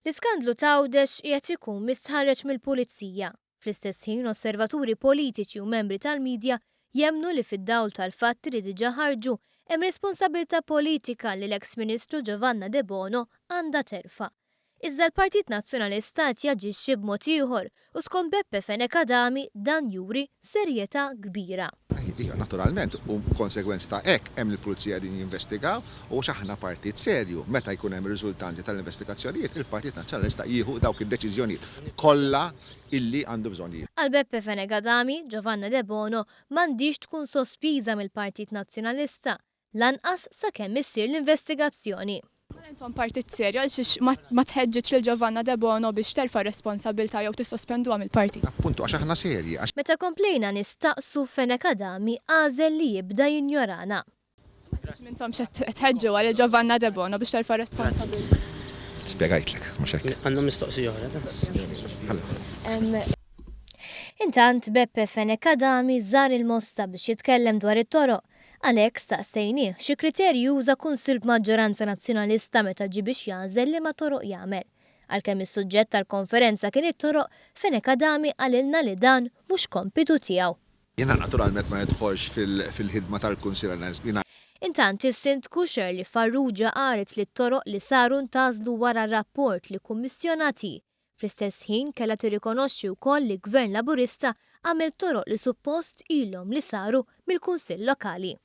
L-iskandlu t'Għawdex qiegħed ikun mistħarreġ mill-Pulizija. Fl-istess ħin osservaturi politiċi u membri tal-midja jemmnu li fid-dawl tal-fatti li diġà ħarġu, hemm responsabilità politika li l-eks Ministru Giovanna Debono għandha terfa'. Iżda l-Partit Nazzjonalista qed jaġixxi b'mod ieħor u skont Beppe Fenech Adami dan juri serjetà kbira. Iva, naturalment, u konsegwenza ta' hekk hemm il-Pulizija qegħdin jinvestigaw u għax aħna partit serju, meta jkun hemm riżultanti tal-investigazzjonijiet, il-Partit Nazzjonalista jieħu dawk id-deċiżjonijiet kollha illi għandu bżonn jieħu. Għal Beppe Fenech Adami, Giovanna Debono m'għandhiex tkun sospiża mill-Partit Nazzjonalista Lanqas sakemm issir l-investigazzjoni. Mela intom partit serju għalxiex ma tħeġġiġx lil Giovanna Debono biex terfa' r-responsabbiltà jew tissospenduha mill-partit? Appuntu għax aħna serji, għax. Meta komplejna nistaqsu Fenech Adami għażel li jibda jinjorana. Għalxiex m'intomx qed tħeġġuha lil Giovanna Debono biex terfa' r-responsabbiltà? Spjegajtlek, mhux hekk? Għandna mistoqsija oħra. Intant Beppe Fenech Adami żar il-Mosta biex jitkellem dwar it-toroq. Għalhekk staqsejnieh xi kriterji juża Kunsill b'maġġoranza Nazzjonalista meta ġie biex jagħżel liema toroq jagħmel. Għalkemm is-suġġett tal-konferenza kien it-toroq, Fenech Adami qalilna li dan mhux kompitu tiegħu. Jiena naturalment ma nidħolx fil-ħidma tal-Kunsill jiena. Intant is-Sindku Shirley Farrugia qalet li t-toroq li saru ntgħażlu wara rapport li kummissjonat hi. Fl-istess ħin kellha tirrikonoxxi wkoll li Gvern Laburista għamel toroq li suppost ilhom li saru mill-Kunsill Lokali.